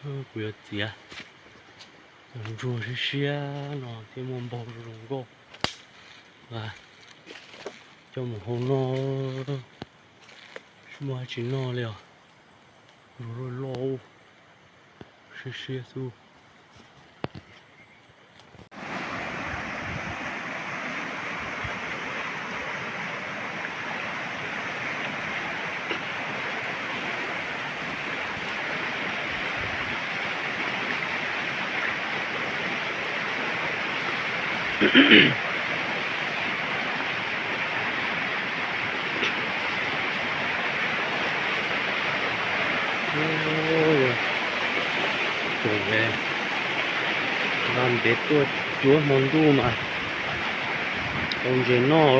Kuv yuav txiav cov ntsuag siab siab no thiab muaj npaug zoo zoo nkauj coj mus hau noj, tsis muaj dab tsi noj li os. Ntsuag loj loj, siab siab xwb. Tus nqa ntev tuaj cuab hmo ntuj mas tau ntses noj.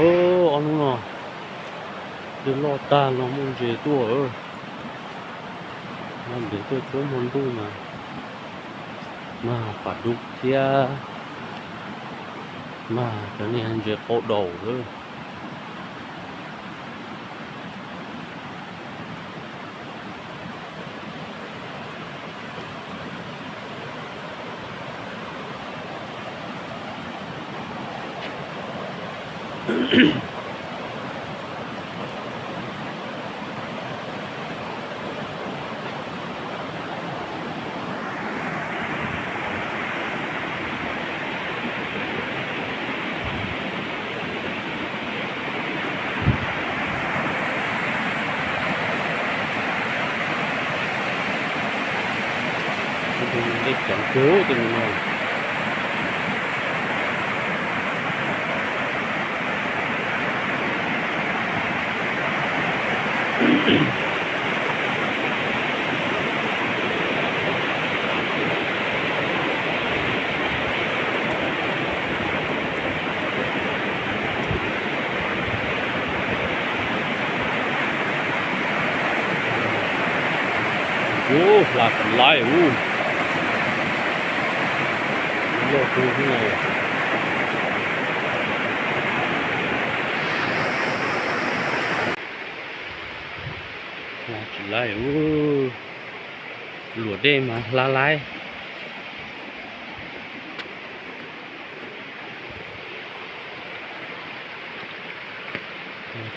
Ob hnub no twb loj tag no muaj ntses tuaj. Nqa ntev tuaj cuab hmo ntuj mas mag pas dub thiab, mag cov niag ntses qau daus lawm. Dej coob kawg tus no. Ub, hla tsis laib ub. Loj kawg thiab no. Hla tsis laib ub. Luam dej mas hla laib.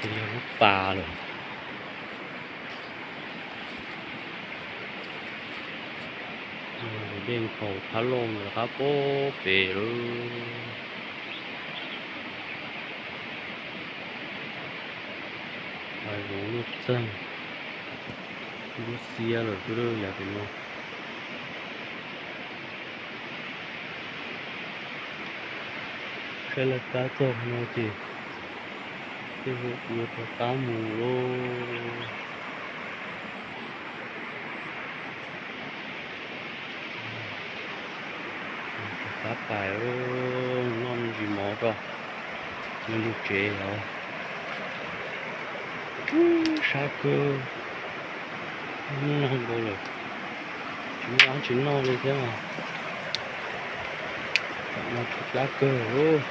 Ces yog lub pas lawm. Dej nkhaus phab loj mus rov qab pem lawm. Hais zoov luaj txeeg, lub xiab lawm xwb yav tim no. Saib laj kab txog no ces tej zaum kuv yuav rov qab mus lauj. Rov qab pais noj me ntsis mov tso, yuav mus tsev os. Sab kawg, hnub no nkaus lawm, tsis muaj dab tsi noj li thiab mas. Tam no tshaib plab kawg.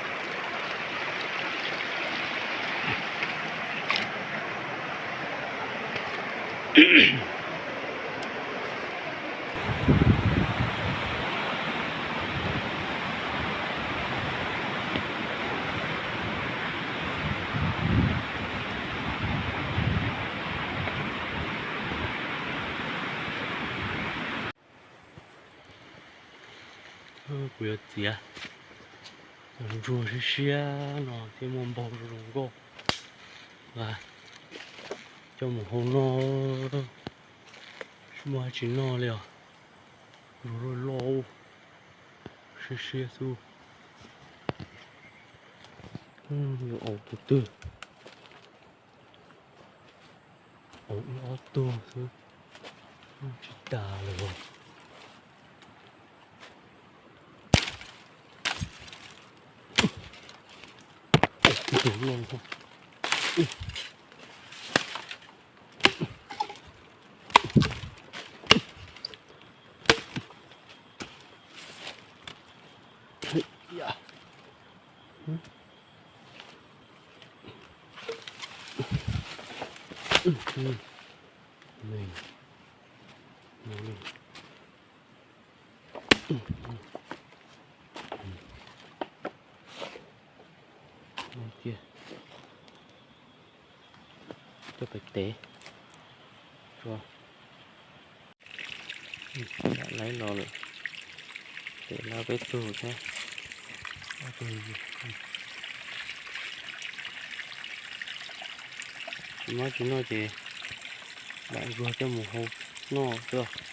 Kuv yuav txiav cov ntsuag siab siab no thiab muaj npaug zoo zoo nkauj coj mus hau noj, tsis muaj dab tsi noj li os. Ntsuag loj loj, siab siab xwb. Yuav aus tus twg? Aus ib ob tug xwb, tsis tas lawm os. Tus loj. Coj pais tev tso. Lawv los lawm, tev lawv peb tug thiab. Tsis muaj tsis noj ces lam nkuag coj mus hau noj xwb.